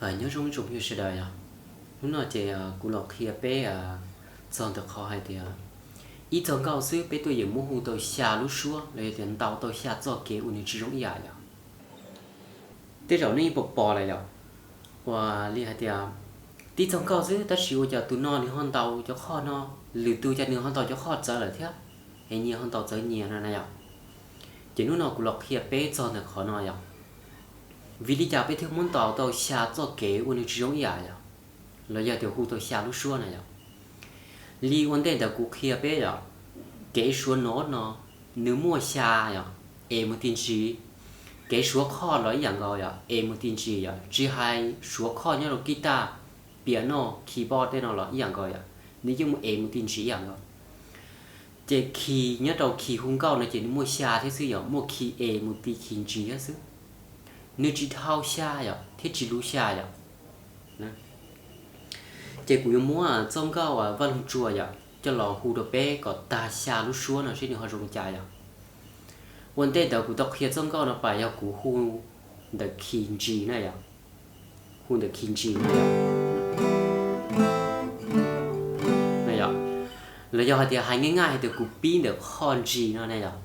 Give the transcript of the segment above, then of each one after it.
Nyob zoo ib tsoom phooj ywg sawv daws yom. Hnub no ces kuv los qhia peb txog ntawm qhov hais tias ib txoj nkauj xwb peb tuaj yeem muab hu tau xya lub suab los yog tias ntaus tau xya txoj kev uas nws tsis zoo ib yam yom. Tej zaum nej yeej pom pom lawm yom, uas li hais tias tib txoj nkauj xwb tab sis ua cas tus no nws ho ntaus cov qhoj no, lwm tus cas nws ho ntaus cov qhoj txawv lawm thiab, es nyias ho ntaus txawv nyias no na yom. Ces hnub no kuv los qhia peb txog ntawm qhov no yom, vim li cas peb thiaj muab ntaus tau xya txoj kev ua nws tsis zoo ib yam yom, los yog tias hu tau xya lub suab na yom. Li ua ntej ntawd kuv qhia peb yom, kev suav nod no nws muaj xya yom, es mus ti ntsis. Kev suav qhoj los ib yam nkaus yom, es mus ti ntsis yom, tsis hais suav qhoj nyob rau kib taj, piam noj, khi poj tej no los ib yam nkaus yom, nws yeej mus es mus ti ntsis ib yam nkaus. Ces khi nyob rau khi hu nkauj no ces nws muaj xya thiab xwb yom, muaj khi es mus ti khi ntsis thiab xwb. Nws tsis dhau xya yom thiab tsis luv xya yom. Ces kuv yuav muab txoj nkauj Vaj Loog Tsua yom coj los hu rau peb kom tag xya lub suab no seb nws ho zoo li cas yom. Ua ntej ntawd kuv tau qhia txoj nkauj no pas yog kuv hu ntawm khi ntsis na yom, hu ntawm khi ntsis na yom. Los yog hais tias hais nyaj nyaj hais tias kuv pib ntawm qhoj ntsis no na yom.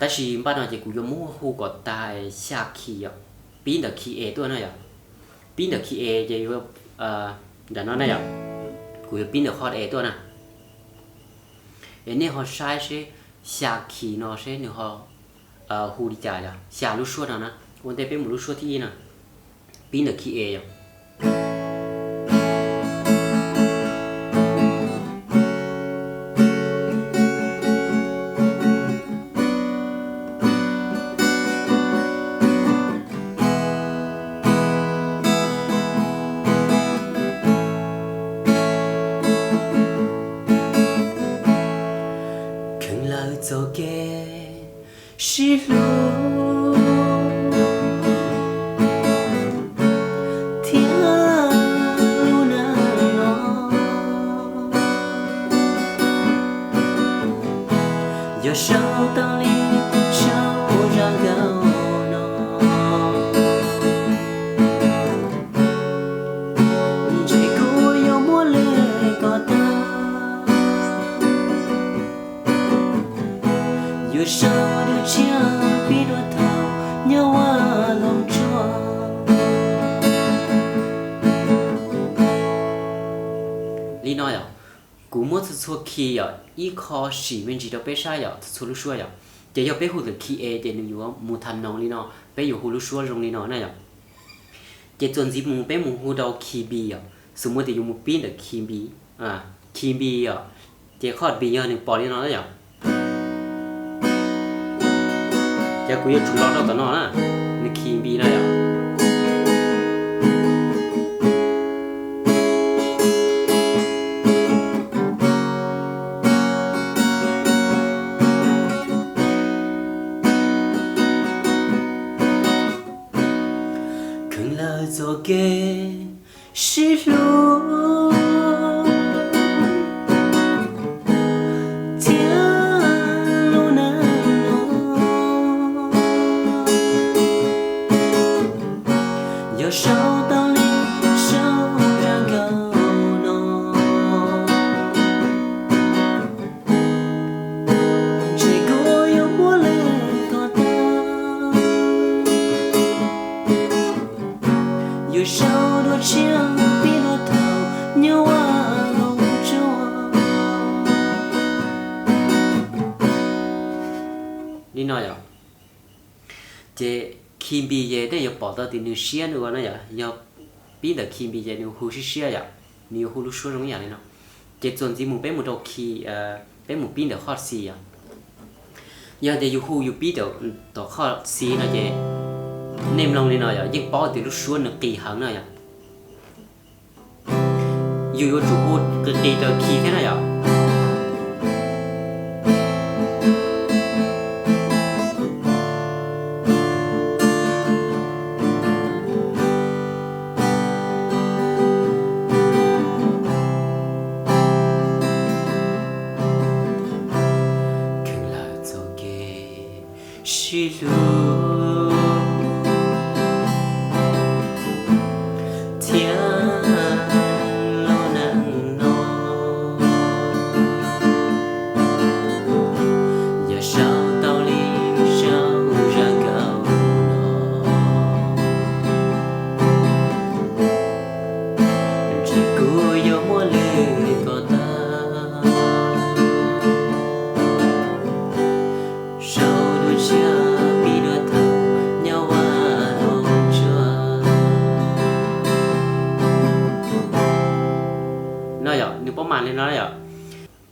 Tab sis npaj no ces kuv yuav muab hu kom tag xya khi yom, pib ntawm khi es tuaj na yom. Pib ntawm khi es ces yuav nram no na yom, kuv yuav pib ntawm qhoj es tuaj na. Es nej ho saib seb xya khi no seb nws ho hu li cas yom, xya lub suab no na. Ua ntej peb mus lub suab thib ib na, pib ntawm khi es yom. Kheev lawv txoj kev sib hlub thiab lub neej no, yog sau tau li sau zaj nkauj no, ntshe kuv yuav muab lwm kom tag. Yuav sau dua tshiab pib dua thaum nyob Vaj Loog Tsua. Li no yom, kuv muab txhua txhua khi yom, ib qho sim me ntsis rau peb saib yom, txhua txhua lub suab yom. Ces yog peb hu ntawm khi es ces nws yuav mus tham noos li no, peb yuav hu lub suab zoo li no na yom. Ces txuas ntxiv mus peb mus hu rau khi npis yom, xws muaj tias yuav mus pib ntawm khi npis, khi npis yom, ces qhoj npis yog nws pom li no na yom. Ces kuv yuav tsum los rau tom no na, nws khi npis na yom. Kheev lawv txoj kev sib hlub thiab lub neej no, yog sau tau li sau zaj nkauj no, ntshe kuv yuav muab lwm kom tag. Yuav sau dua tshiab pib dua thaum nyob Vaj Loog Tsua. Li no yom. Ces khi npis ces nej yuav pom tau tias nws siab nws ua na yom, yog pib ntawm khi npis ces nws hu siab siab yom, nws yuav hu lub suab zoo ib yam li no. Ces txuas ntxiv mus peb mus rau khi, peb mus pib ntawm qhoj xis yom. Yog tias yus hu yus pib ntawm tom qhoj xis no ces nej mloog li no yom, yeej paub tias lub suab nws qis heev na yom. Yus yuav tsum hu qis qis raws khi thiab na yom. Kheev lawv txoj kev sib hlub Li no yom,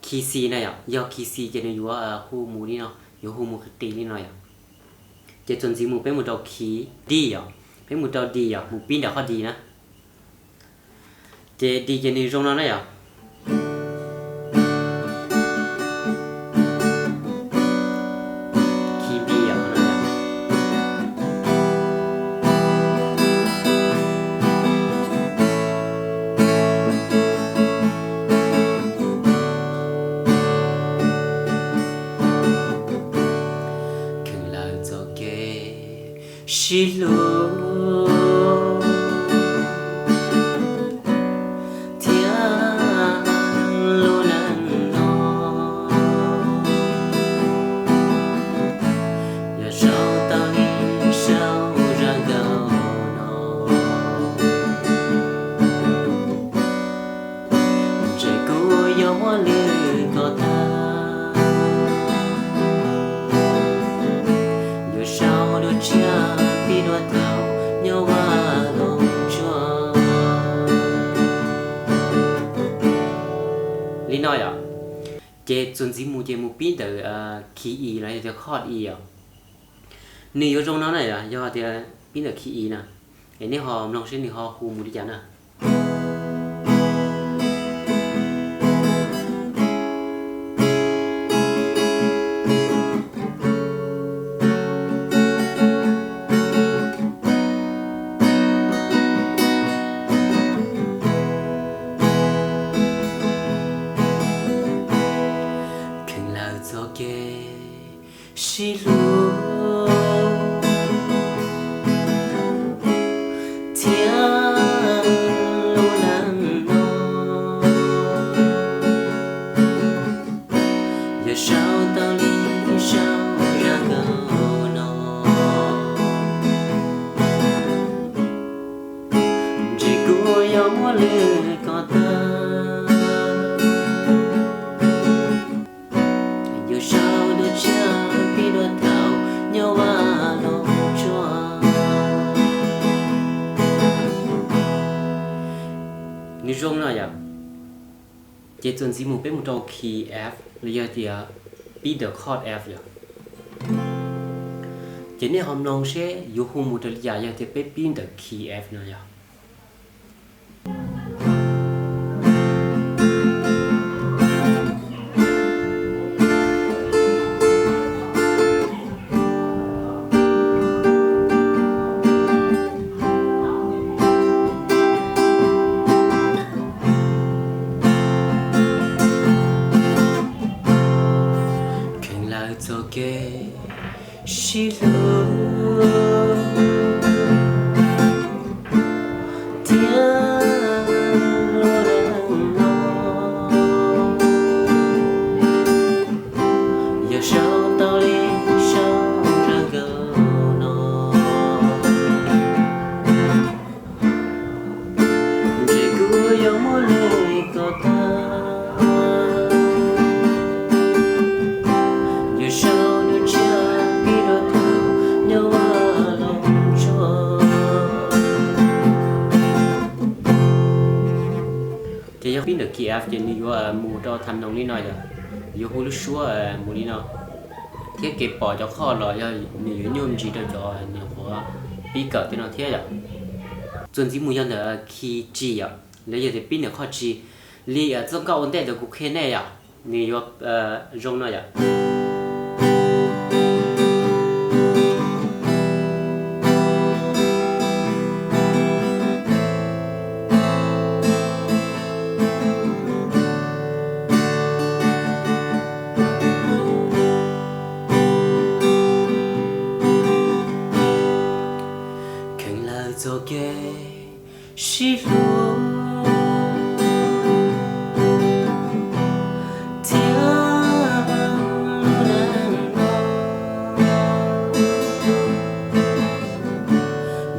key C na yom, yog key C ces nws yuav hu mus li no, yuav hu mus qis qis li no yom. Ces txuas ntxiv mus peb mus rau key D yom, peb mus rau D yom, mus pib ntawm qhov D na. Ces D ces nws zoo no na yom. Key B yom, no yom. Kheev lawv txoj kev sib hlub thiab lub neej no yog sau tau li sau zaj nkauj no. Ntshe kuv yuav muab lwm kom tag, yuav sau dua tshiab pib dua thaum nyob vaj loog tsuag. Li no yom. Ces txuas ntxiv mus ces mus pib ntawm key E los yog tias chord E os. Nws yuav zoo no na yom, yog tias pib ntawm key E na. Es nej ho mloog seb nws ho hu mus li cas na. Kheev lawv txoj kev sib hlub thiab lub neej no yog sau tau li sau zaj nkauj no. Ntshe kuv yuav muab lwm kom tag, yuav sau dua tshiab pib dua thaum nyob vaj loog tsuag. Nws zoo no yom. Ces txuas ntxiv mus peb mus rau key F los yog tias pib ntawm chord F yom. Ces nej ho mloog seb yuav hu mus raws li cas yog tias peb pib ntawm key F no yom. Kheev lawv txoj kev sib hlub thiab lub neej no yog sau tau li sau zaj nkauj no. Ntshe kuv yuav muab lwm kom tag, yuav sau dua tshiab pib dua thaum nyob vaj loog tsuag. Ces yog pib ntawm key F ces nws yuav mus rau tham noos li no yom, yuav hu lub suab mus li no. Thiab kev pom cov chord los yog nws yuav nyuaj me ntsis rau cov nyuam qhuav pib kawm tej no thiab yom. Txuas ntxiv mus yog ntawm key G yom, los yog tias pib ntawm chord G li txoj nkauj ua ntej ntawd kuv qhia nej yom, nws yuav zoo no yom. Kheev lawv txoj kev sib hlub thiab lub neej no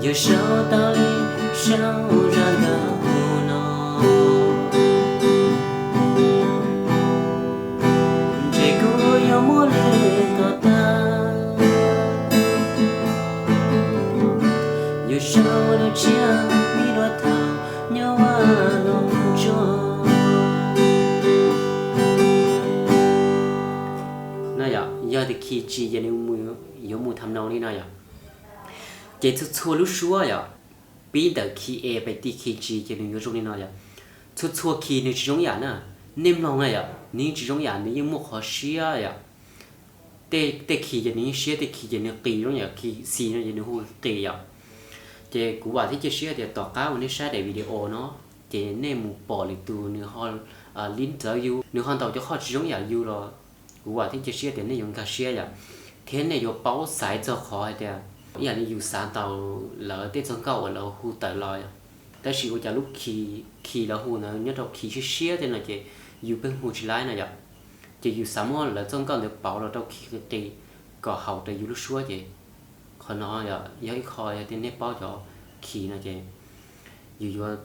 yog sau tau li sau zaj nkauj no. Ntshe kuv yuav muab lwm kom tag, yuav sau dua tshiab pib dua thaum nyob vaj loog tsuag. G ces nws yuav mus tham no li no yom. Ces txhua txhua lub suab yom, pib ntawm key A pem tim key G ces nws yuav zoo li no yom. Txhua txhua key nws tsis zoo yam na, nej mloog na yom, nws yeej tsis zoo yam, nws yeej muaj qhov siab yom. Tej key ces nws yeej siab, tej key ces nws qis, zoo yam key C no ces nws hu qis yom. Ces kuv vam thiab cia siab tias tom qab uas nej saib daim video no, ces nej mus pom lwm tus nws ho lib ntawv yus, nws ho ntaus cov qhov tsis zoo yam yus los kuv vam thiab cia siab tias nej yuav nkag siab yom, thiab nej yuav paub xaiv txog qhov hais tias ib yam li yus xav ntaus lawv tej txoj nkauj uas lawv hu tawm los yom. Tab sis ua cas lub key, key lawv hu ntawd nyob rau key siab siab tej no ces yus pheej hu tsis laib no yom. Ces yus xav muab lawv txoj nkauj ntawd pauv los rau key qis qis kom haum rau yus lub suab ces qhov no yog ib qho yog tias nej paub cov key no ces yus yuav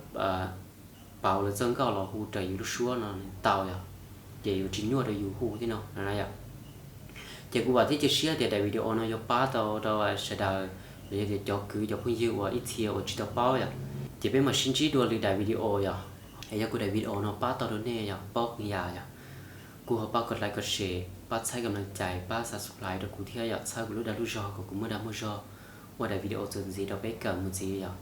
pauv lawv txoj nkauj los hu raws yus lub suab no tau yom, ces yuav tsis nyuaj rau yus hu thiab no yom. Ces kuv vam thiab cia siab tias daim video no yuav pab tau rau sawv daws los yog tias cov kwv cov phooj ywg uas ib txhia uas tsis tau paub yom. Ces peb mam sib ntsib dua lwm daim video yom. Es yog kuv daim video no pab tau rau nej yom, paub qee yam yom, kuj ho pab kom like kom share, pab txhawb kam leej cai, pab subscribe rau kuv thiab yom, txhawb kuv lub dag lub zog kom kuv muaj dag muaj zog ua daim video txuas ntxiv rau peb kawm mus ntxiv yom.